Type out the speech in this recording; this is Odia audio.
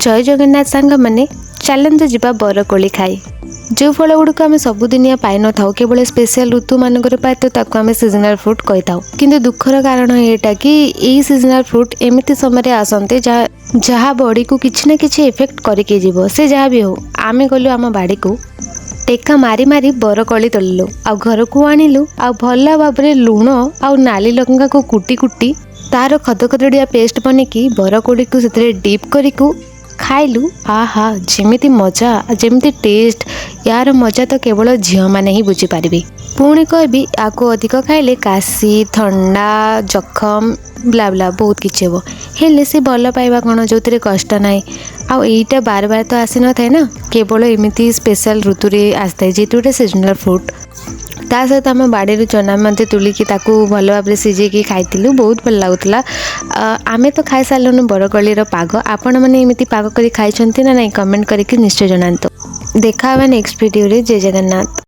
ଜୟ ଜଗନ୍ନାଥ ସାଙ୍ଗମାନେ। ଚାଲନ୍ତୁ ଯିବା ବରକୋଳି ଖାଇ। ଯେଉଁ ଫଳ ଗୁଡ଼ିକ ଆମେ ସବୁଦିନିଆ ପାଇନଥାଉ, କେବଳ ସ୍ପେଶାଲ ଋତୁମାନଙ୍କରେ ପାଇଥାଉ, ତାକୁ ଆମେ ସିଜନାଲ୍ ଫ୍ରୁଟ୍ କହିଥାଉ। କିନ୍ତୁ ଦୁଃଖର କାରଣ ଏଇଟା କି ଏଇ ସିଜନାଲ୍ ଫ୍ରୁଟ୍ ଏମିତି ସମୟରେ ଆସନ୍ତି, ଯାହା ଯାହା ବଡ଼ିକୁ କିଛି ନା କିଛି ଏଫେକ୍ଟ କରିକି ଯିବ। ସେ ଯାହା ବି ହେଉ, ଆମେ ଗଲୁ ଆମ ବାଡ଼ିକୁ, ଟେକା ମାରି ମାରି ବରକୋଳି ତୋଳିଲୁ ଆଉ ଘରକୁ ଆଣିଲୁ। ଆଉ ଭଲ ଭାବରେ ଲୁଣ ଆଉ ନାଲି ଲଙ୍କାକୁ କୁଟି କୁଟି ତାର ଖଦଖଦଡ଼ିଆ ପେଷ୍ଟ ବନେଇକି ବରକୋଳିକୁ ସେଥିରେ ଡିପ୍ କରିକୁ ଖାଇଲୁ। ଆହା, ଯେମିତି ମଜା, ଯେମିତି ଟେଷ୍ଟ, ୟାର ମଜା ତ କେବଳ ଝିଅମାନେ ହିଁ ବୁଝିପାରିବେ। ପୁଣି କହିବି, ୟାକୁ ଅଧିକ ଖାଇଲେ କାଶି, ଥଣ୍ଡା, ଜଖମ, ବ୍ଲା ବ୍ଲା ବହୁତ କିଛି ହେବ। ହେଲେ ସେ ଭଲ ପାଇବା କ'ଣ ଯେଉଁଥିରେ କଷ୍ଟ ନାହିଁ? ଆଉ ଏଇଟା ବାର ବାର ତ ଆସିନଥାଏ ନା, କେବଳ ଏମିତି ସ୍ପେଶାଲ ଋତୁରେ ଆସିଥାଏ, ଯେହେତୁ ଗୋଟେ ସିଜନାଲ୍ ଫ୍ରୁଟ୍। ତା ସହିତ ଆମ ବାଡ଼ିରୁ ଚନା ମଧ୍ୟ ତୁଳିକି ତାକୁ ଭଲ ଭାବରେ ସିଝେଇକି ଖାଇଥିଲୁ, ବହୁତ ଭଲ ଲାଗୁଥିଲା। ଆମେ ତ ଖାଇସାରିଲୁଣୁ ବରକୋଳିର ପାଗ। ଆପଣମାନେ ଏମିତି ପାଗ କରି ଖାଇଛନ୍ତି ନା ନାହିଁ, କମେଣ୍ଟ କରିକି ନିଶ୍ଚୟ ଜଣାନ୍ତୁ। ଦେଖା ହେବା ନେକ୍ସଟ ଭିଡ଼ିଓରେ। ଜୟ ଜଗନ୍ନାଥ।